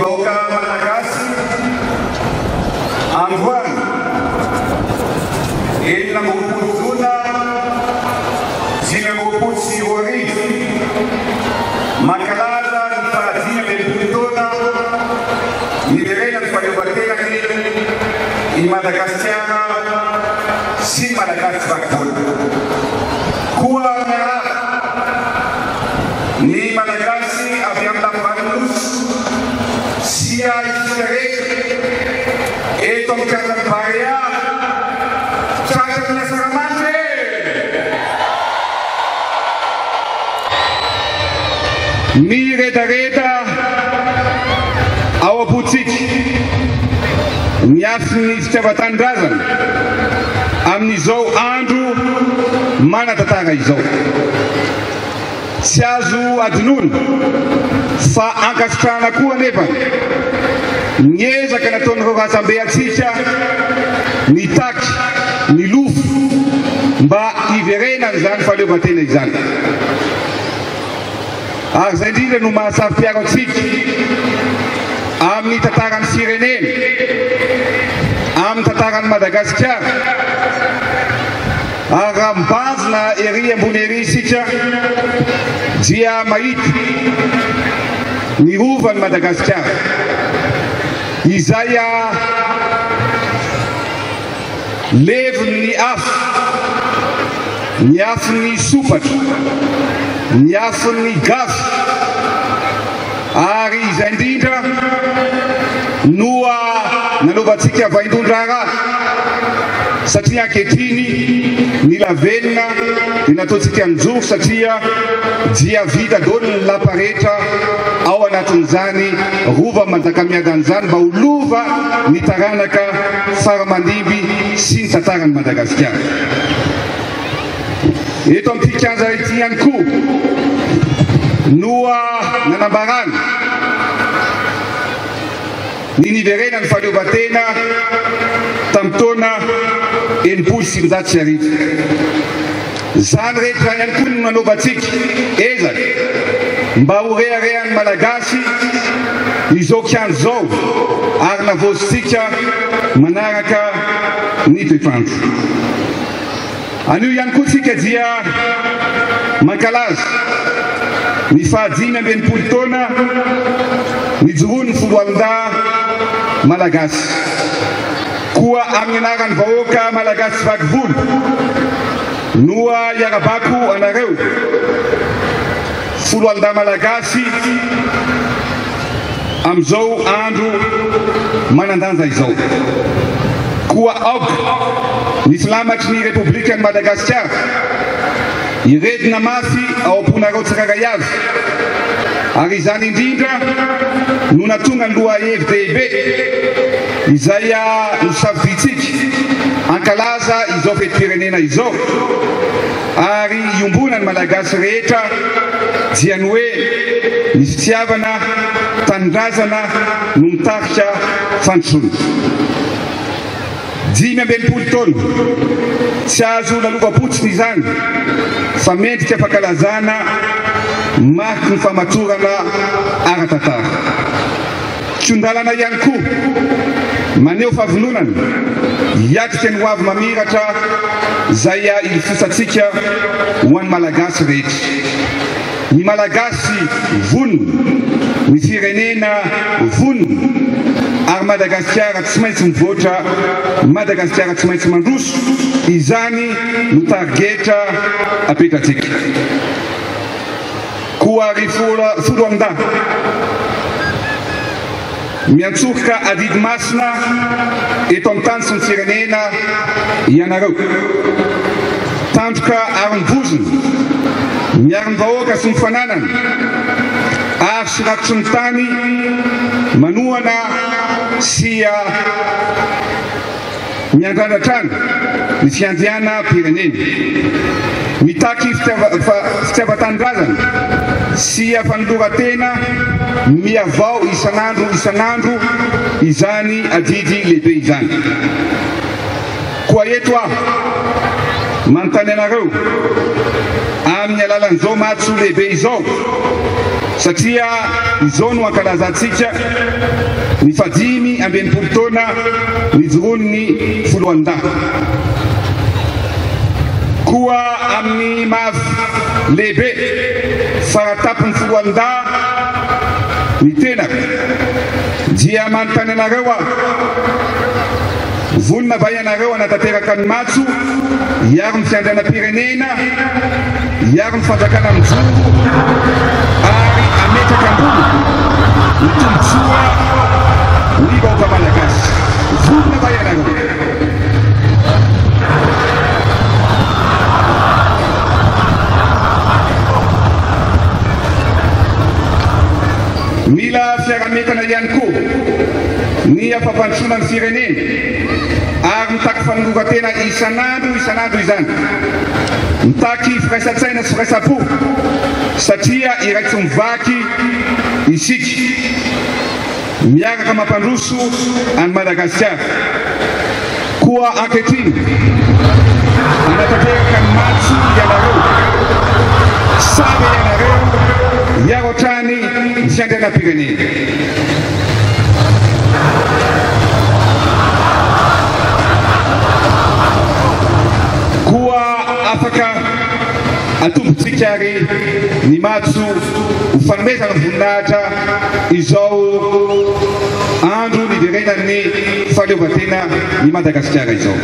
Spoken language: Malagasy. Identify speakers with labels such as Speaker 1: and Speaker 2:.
Speaker 1: Vahoaka Malagasy androany 26 jona 2025 mankalaza ny faha-65 taona niverenan'ny fahaleovantenany i Madagasikara sy ny Malagasy tsy vaky volo. Koa miarahaba ny Malagasy avy amin'ny lafivalon'ny Nosy sy isika rehetra eto amin'ny kianjan'i Barea tratran'ny Asaramanitra e! Miredareda ao am-pontsika ny afon'ny fitiavan-tanindrazana amin'izao andro manan-tantara izao. Tsy azo adinoina fa ankasitrahana koa anefa ny ezaka nataon'ireo razambe antsika nitaky ny lofo mba hiverenan'izany fahaleovantena izany. Ary izay indrindra no maha-saro-piaro antsika amin'ny tantaran'ny firenena, amin'ny tantaran'i Madagasikara. Ary raha mibanjina ery ambony ery isika dia mahita ny rovan'i Madagasikara izay levon'ny afo, ny afon'ny sompatra, ny afon'ny gafy, ary izay indrindra no nanaovantsika vaindohan-draharaha satria ankehitriny ny lavenona dia nataontsika nijoro satria dia vita daholo ny lapa rehetra ao anatin'izany Rova Manjakamiadana izany mba ho lova ny taranaka faramandimby sy ny tantaran'i Madagasikara. Eto amin'ity kianja ity ihany koa no nanambarana ny niverenan'ny fahaleovantena tamin'ny taona 1960. Izany rehetra izany ihany koa no nanaovantsika ezaka mba ho reharehan'ny Malagasy izao kianja izao ary navaozintsika manaraka ny toetr'andro. Anio ihany koa isika dia mankalaza ny faha-65 taona nijoroan'ny Foloalindahy Malagasy. Koa amin'ny anaran'ny vahoaka Malagasy vaky volo no iarabako anareo Foloalindahy Malagasy amin'izao andro manan-danja izao. Koa aoka ny filamatry ny Repoblikan'i Madagasikara hiredona mafy ao am-ponareo tsirairay avy, ary izany indrindra no nahatonga ny lohahevi-dehibe izay nosafidiantsika hankalaza izao fetim-pirenena izao ary iombonan'ny Malagasy rehetra dia ny hoe ny fitiavana tanindrazana no mitarika fandrosoana. 65 taona, tsy azo lalovam-potsiny izany fa mendrika fankalazana mariky ny famatorana ara-tantara. Kihon-dalana ihany koa maneho fahavononana hiatrika ny hoavy mamiratra izay ilofosantsika ho an'ny Malagasy rehetra. Ny Malagasy vonona, ny firenena vonona ary Madagasikara tsy maintsy mivoatra, Madagasikara tsy maintsy mandroso, izany no tarigetra apetratsika. Koa ry foloalindahy, miantsoroka adidy masina eto amin'ny tany sy ny firenena ianareo. Tandroka aro ny vozona, miaro ny vahoaka sy ny fananany ary sy rakotry ny tany manohana sy Miandrandra hatrany ny fiandrianam-pirenena. Mitaky fitiavan-tanindrazana sy fanoloran-tena mihavao isan'andro isan'andro izany adidy lehibe izany. Koa eto aho manontany anareo amin'ny alalan'izao matso lehibe izao. Satria izao no ankalazantsika ny fahadimy amby 60 taona nijoroan'ny foloalindahy. Koa amin'ny maha lehibe faratapon'ny foloalindahy ny tenako dia manontany anareo aho, vonona va ianareo hanatanteraka ny matso hiaro ny fiandrianam-pirenena, hiaro ny fanjakana mijoro ary hametraka ambony ny tombontsoa ny vahoaka malagasy? Vonona va ianareo? Mila fiaraha-mientana ihany koa ny fampandrosoana ny firenena ary mitaky fanoloran-tena isan'andro isan'andro izany. Mitaky firaisan-tsaina sy firaisam-po satria iray tsy mivaky isika. Miaraka mampandroso an'i Madagasikara. Koa ankehitriny, hanatanteraka ny matso ianareo. Samy ianareo hiaro hatrany ny fiandrianam-pirenena. Koa afaka atombontsika ary ny matso ho fanomezana voninahitra izao andro niverenan'ny fahaleovantena ny Madagasikara izao.